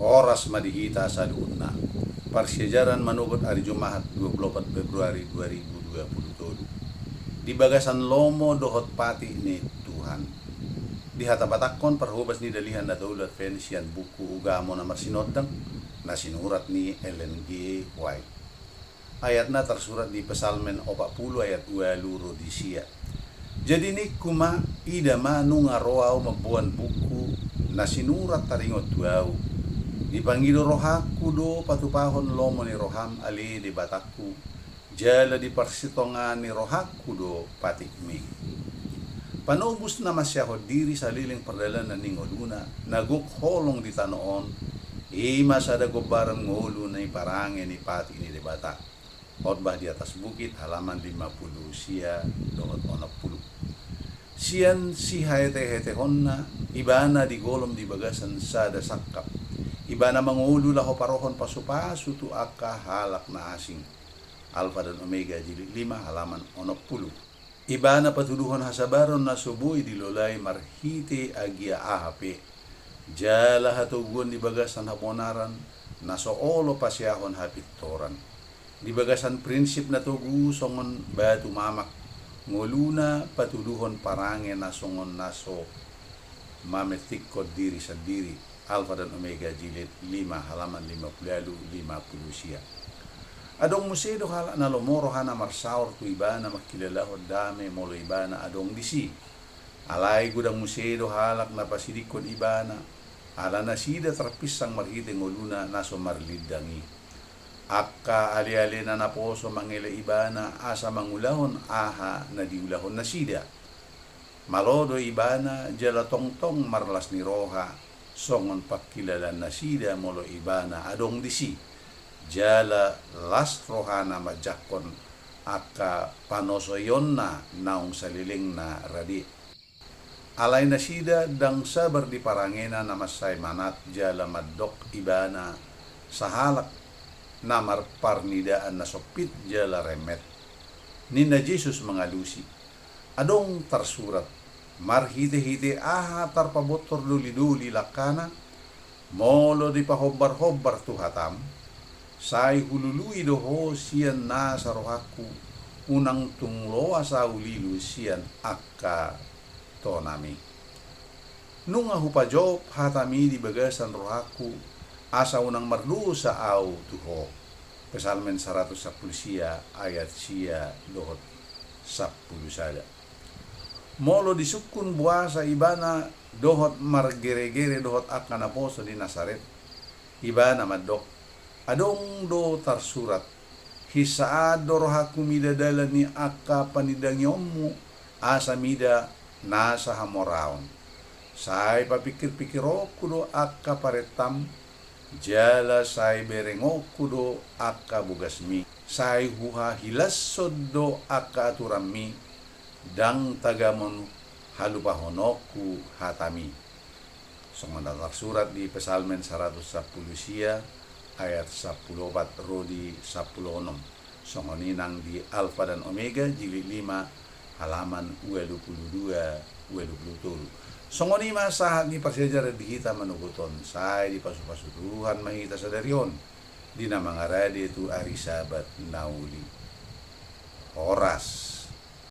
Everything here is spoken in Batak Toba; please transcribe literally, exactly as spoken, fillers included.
Horas ma di hita saluhutna. Parsiajaran manogot ari Jumahat dua pulu opat Februari dua ribu dua pulu tolu. Di bagasan lomo dohot patik ni Tuhan. Dihatabatakhon parhobas ni Dalihan Na Tolu Advent sian buku Ugamo na Marsinondang, na sinurat ni Ellen G. White. Ayatna tarsurat di Psalmen opat pulu ayat ualu ro di sia. Jadi ningku ma, ida ma, nunga ro ahu mamboan buku na sinurat taringot tu ahu. Dipangido rohangku do patupahon lomo ni roham, ale Debatangku, jala di parsitongaan ni rohangku do patikmi. Panobus na mansiahon diri saleleng pardalanan ni ngoluna, na gok holong di tano on, i ma sada gombaran ngolu ni parange ni patik ni Debata. Khotbah di Atas Bukit, halaman lima pulu sia dohot onom pulu. Sian sihaetehetehonna, ibana digolom di bagasan sada sangkap. Ibana mangolu laho parohon pasupasu tu angka halak na asing. Alfa dan Omega, jilid lima, halaman onom pulu. Ibana patuduhon hasabaron na so boi dilolai marhite agia aha pe, jala hatoguon di bagasan habonaran na so olo paseahon hapintoran. Di bagasan prinsip na togu songon batu mamak, ngoluna patuduhon parange na songon na so mamentihon diri sandiri. Alfa dan Omega, jilid lima, halaman lima pulu ualu, lima pulu sia. Adong muse do halak na lomo rohana marsaor tu ibana mangkilalahon dame molo ibana adong disi. Alai godang muse do halak na pasidingkon ibana, ala nasida tarpinsang marhite ngoluna na so marlindang i. Angka alealena naposo mangele ibana asa mangulahon aha na diulahon nasida. Malo do ibana jala tongtong marlas ni roha, songon pangkilalaan nasida molo ibana adong disi, jala las rohana manjangkon angka panosoionna naung salelengna rade. Alai nasida ndang sabar di parangena na mansai manat jala mandok ibana sahalak na marparnidaan na sompit jala remet. Ninna Jesus mangalusi, adong tarsurat, marhitehite aha tarpabontor dolidoli langkana? Molo dipahombarhombar tu hatam, sai hulului do ho sian nasa rohangku, unang tung loas ahu lilu sian angka tonami. Nunga hupajop hatami di bagasan rohangku, asa unang mardosa ahu tu ho. Psalmen saratus sampulu sia ayat sia dohot sampulu sada. Molo disungkun boasa ibana dohot margeregere dohot angka naposo di Nasaret, ibana mandok, adong do tarsurat, hinsaan do rohangku mida dalan ni angka panindangionmu, asa mida nasa hamoraon. Sai papingkirpingkironku do angka parentam, jala sai berengonku do angka bogasmi. Sai huhahilashon do angka aturanmi, ndang tagamon halupahononku hatami. Songon na tarsurat di Psalmen saratus sampulu sia ayat sampulu opat ro di sampulu onom. Songon i nang di Alfa dan Omega, jilid lima, halaman ualu pulu dua, ualu pulu tolu. Songon i ma sahat ni parsiajaran di hita manogot on, sai dipasupasu Tuhan ma hita sadari on di na mangarade tu ari Sabat na uli. Horas.